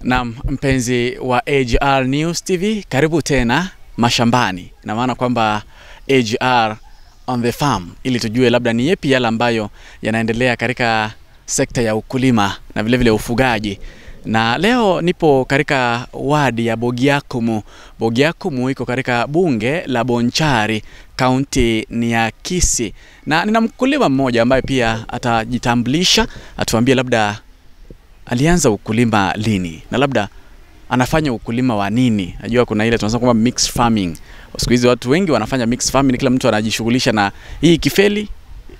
Na mpenzi wa AGR News TV, karibu tena mashambani. Na maana kwamba AGR on the farm, ili tujue labda ni yepi yale ambayo yanaendelea katika sekta ya ukulima na vile vile ufugaji. Na leo nipo katika wadi ya Bogiakumu. Bogiakumu iko katika bunge la Bonchari, kaunti ni ya Kisii. Na nina mkulima mmoja ambaye pia atajitambulisha, atuambie labda alianza ukulima lini na labda anafanya ukulima wa nini. Najua kuna ile tunasema kwamba mixed farming. Siku hizi watu wengi wanafanya mixed farming, kila mtu anajishughulisha na hii kifeli,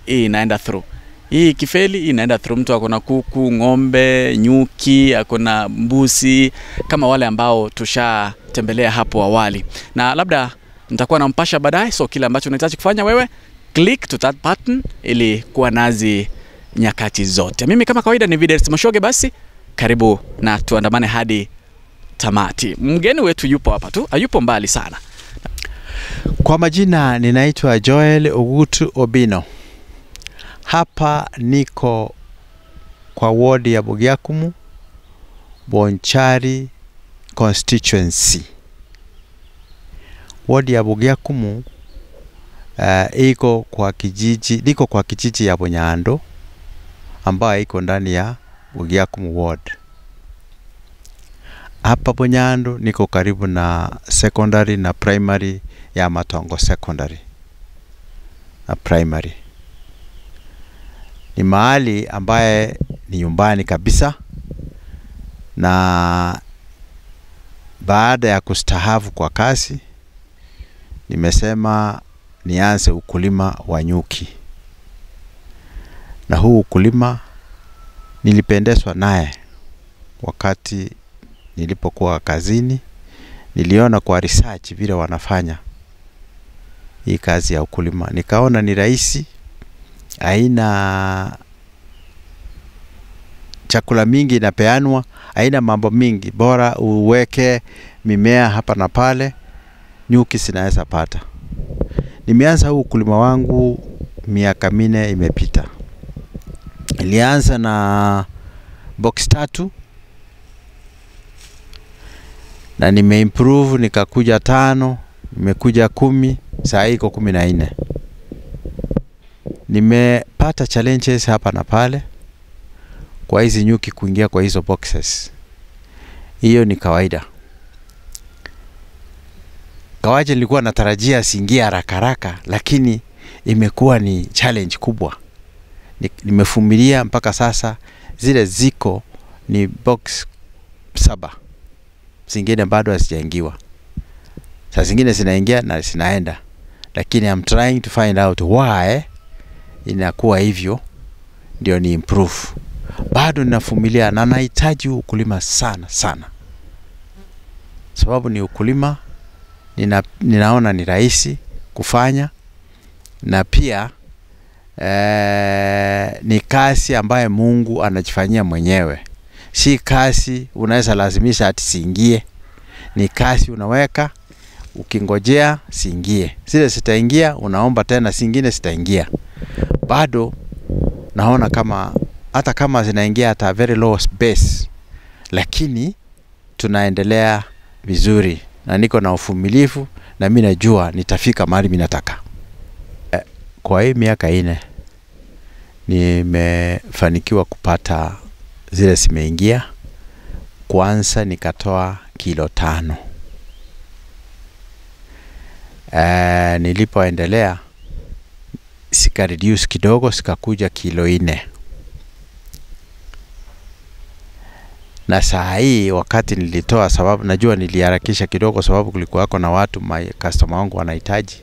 hii inaenda through. Hii kifeli inaenda through. Mtu akona kuku, ng'ombe, nyuki, akona mbuzi, kama wale ambao tushatembelea hapo awali. Na labda nitakuwa nampasha baadaye, so kile ambacho unahitaji kufanya wewe, click to that button ili kuwa nazi nyakati zote. Mimi kama kawaida ni Viders Moshoge, basi karibu na tuandamane hadi tamati. Mgeni wetu yupo hapa tu, hayupo mbali sana. Kwa majina ninaitwa Joel Ogutu Obino. Hapa niko kwa ward ya Bogiakumu, Bonchari constituency. Ward ya Bogiakumu iko kwa kijiji, niko kwa kijiji ya Bonyando ambayo iko ndani ya Bogiakumu ward. Hapa Bonyando niko karibu na secondary na primary ya Matongo secondary na primary. Ni mahali ambaye ni nyumbani kabisa, na baada ya kustahafu kwa kazi nimesema nianze ukulima wa nyuki. Na huu ukulima nilipendezwa naye wakati nilipokuwa kazini. Niliona kwa research vile wanafanya hii kazi ya ukulima, nikaona ni rahisi, haina chakula mingi inapeanwa, haina mambo mingi, bora uweke mimea hapa na pale, nyuki zinaweza pata. Nimeanza huu ukulima wangu miaka 4 imepita. Nilianza na box 3 na nimeimprove nikakuja 5, nimekuja 10, saa hii iko 14. Nimepata challenges hapa na pale kwa hizi nyuki kuingia kwa hizo boxes. Hiyo ni kawaida. Kawaje nilikuwa natarajia siingie haraka haraka, lakini imekuwa ni challenge kubwa. Nimefumilia mpaka sasa. Zile ziko ni box 7. Zingine bado hazijaingiwa. Saa zingine zinaingia na zinaenda. Lakini I'm trying to find out why inakuwa hivyo, ndio ni improve. Bado ninafumilia na nahitaji ukulima sana sana. Sababu ni ukulima ninaona ni rahisi kufanya, na pia ni kazi ambaye Mungu anajifanyia mwenyewe. Si kazi unaweza lazimisha ati siingie. Ni kazi unaweka ukingojea siingie. Zile sitaingia unaomba tena zingine sitaingia. Bado naona kama hata kama zinaingia hata very low space, lakini tunaendelea vizuri na niko na uvumilivu na mimi najua nitafika mahali mimi nataka. Kwa hii miaka 4 nimefanikiwa kupata zile zimeingia. Kwanza nikatoa kilo 5. Nilipoendelea sika reduce kidogo, sikakuja kilo 4. Na saa hii wakati nilitoa, sababu najua niliharakisha kidogo sababu kulikuwa na watu my customer wangu wanahitaji,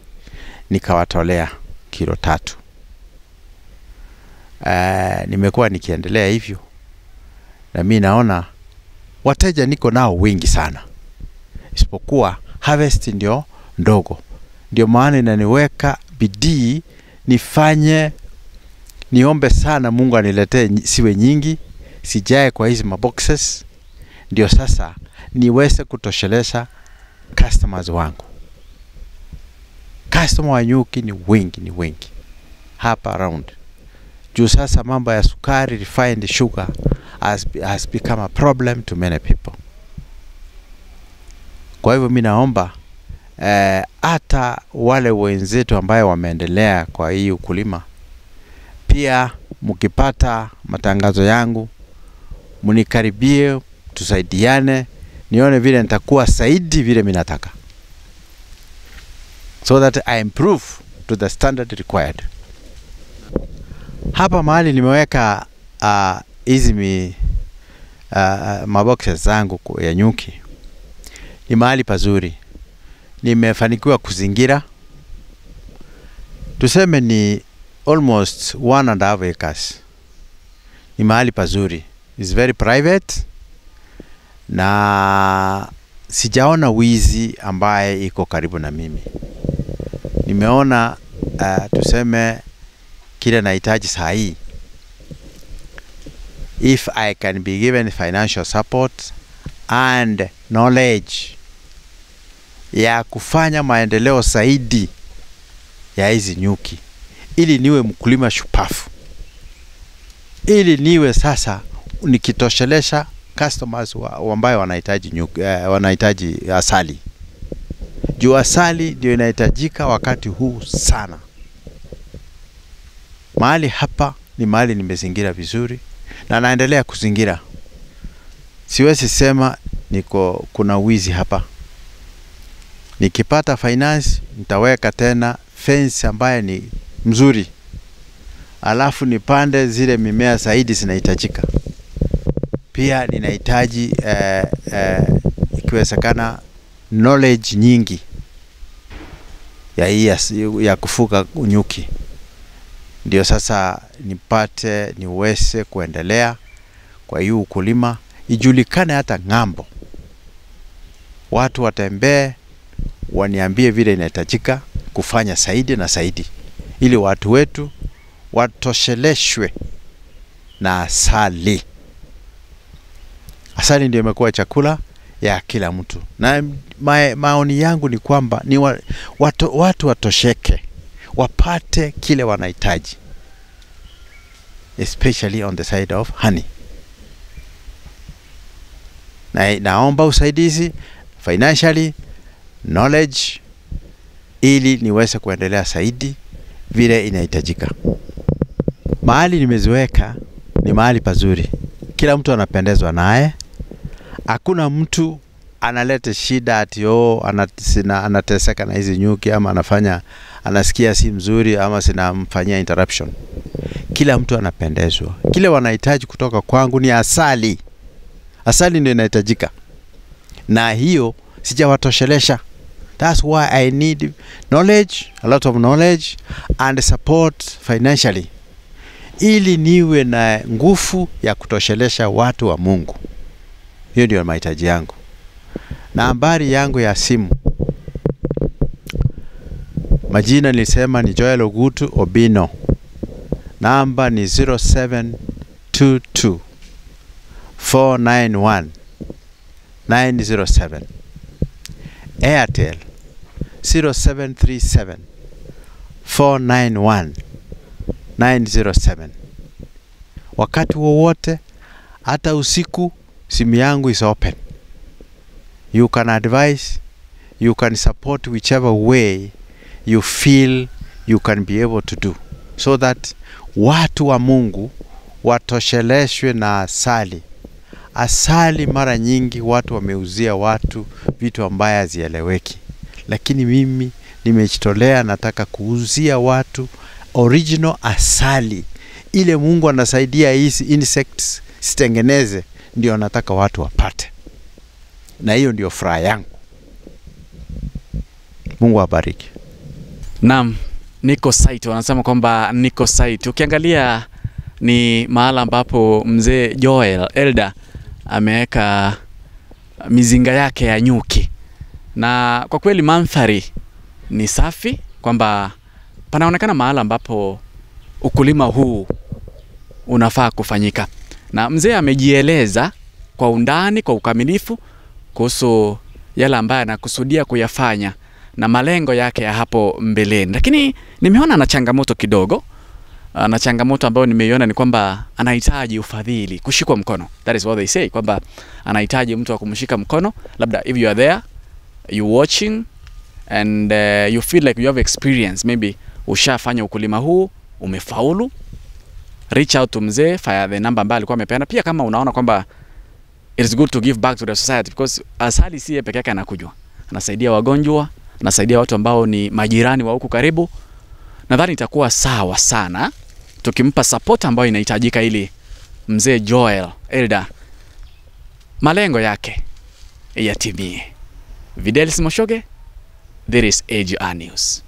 nikawatolea kilo 3. Nimekuwa nikiendelea hivyo na mimi naona wateja niko nao wengi sana, isipokuwa harvest ndio ndogo. Ndio maana inaniweka bidii nifanye, niombe sana Mungu aniletee siwe nyingi, sijae kwa hizi maboxes, ndio sasa niweze kutosheleza customers wangu. Customer wa nyuki ni wengi, ni wengi hapa around. Juu sasa mambo ya sukari, refined sugar has become a problem to many people. Kwa hivyo mimi naomba hata wale wenzetu ambaye wameendelea kwa hii ukulima, pia mkipata matangazo yangu mnikaribie, tusaidiane, nione vile nitakuwa zaidi vile mimi nataka, so that I improve to the standard required. Hapa mahali nimeweka hizi maboxes zangu ya nyuki ni mahali pazuri. Nimefanikiwa kuzingira, tuseme ni almost 1.5 acres. Ni mahali pazuri, it's very private, na sijaona wizi ambaye iko karibu na mimi. Nimeona tuseme kile nahitaji saa hii, if I can be given financial support and knowledge ya kufanya maendeleo zaidi ya hizi nyuki, ili niwe mkulima shupafu, ili niwe sasa nikitoshelesha customers ambayo wanahitaji nyuki, wanahitaji asali. Juu asali ndio inahitajika wakati huu sana. Mahali hapa ni mahali nimezingira vizuri na naendelea kuzingira. Siwezi sema niko kuna wizi hapa. Nikipata finance nitaweka tena fence ambaye ni mzuri, alafu nipande zile mimea zaidi zinahitajika. Pia ninahitaji ikiwezekana knowledge nyingi ya hii ya kufuga nyuki, ndio sasa nipate niweze kuendelea kwa hii ukulima, ijulikane hata ng'ambo, watu watembee waniambie vile inahitajika kufanya zaidi na zaidi, ili watu wetu watosheleshwe na asali. Asali ndio imekuwa chakula ya kila mtu. Na maoni yangu ni kwamba ni watu watosheke, wapate kile wanahitaji, especially on the side of honey. Na naomba usaidizi financially, knowledge, ili niweze kuendelea zaidi vile inahitajika. Mahali nimeziweka ni mahali pazuri, kila mtu anapendezwa naye. Hakuna mtu analeta shida ati anateseka na hizi nyuki, ama anafanya anasikia si mzuri, ama sinamfanyia interruption. Kila mtu anapendezwa. Kile wanahitaji kutoka kwangu ni asali. Asali ndio inahitajika, na hiyo sijawatoshelesha. That's why I need knowledge, a lot of knowledge and support financially, ili niwe na nguvu ya kutoshelesha watu wa Mungu. Hiyo ndio mahitaji yangu. Na nambari yangu ya simu, majina nilisema ni Joel Ogutu Obino. Namba ni 0722 491 907. Airtel 0737 491 907. Wakati wowote, hata usiku, simu yangu is open. You can advise, you can support whichever way you feel you can be able to do, so that watu wa Mungu watosheleshwe na asali. Asali mara nyingi watu wameuzia watu vitu ambaye hazieleweki, lakini mimi nimejitolea, nataka kuuzia watu original asali ile Mungu anasaidia hizi insects sitengeneze, ndio nataka watu wapate. Na hiyo ndio furaha yangu. Mungu awabariki. Naam, niko site, wanasema kwamba niko site. Ukiangalia ni mahala ambapo mzee Joel Elder ameweka mizinga yake ya nyuki. Na kwa kweli mandhari ni safi, kwamba panaonekana mahala ambapo ukulima huu unafaa kufanyika. Na mzee amejieleza kwa undani, kwa ukamilifu kuhusu yale ambayo anakusudia kuyafanya na malengo yake ya hapo mbeleni. Lakini nimeona ana changamoto kidogo. Na changamoto ambayo nimeiona ni kwamba anahitaji ufadhili, kushikwa mkono. That is what they say, kwamba anahitaji mtu wa kumshika mkono. Labda if you are there, you watching and you feel like you have experience, maybe ushafanya ukulima huu umefaulu, reach out to mzee, fire the number ambayo alikuwa amepeana. Pia kama unaona kwamba it is good to give back to the society, because asali si yeye peke yake anakujwa, anasaidia wagonjwa, anasaidia watu ambao ni majirani wa huku karibu. Nadhani itakuwa sawa sana tukimpa support ambayo inahitajika ili mzee Joel Elder malengo yake yatimie. Videlis Moshoge, this is AGR News.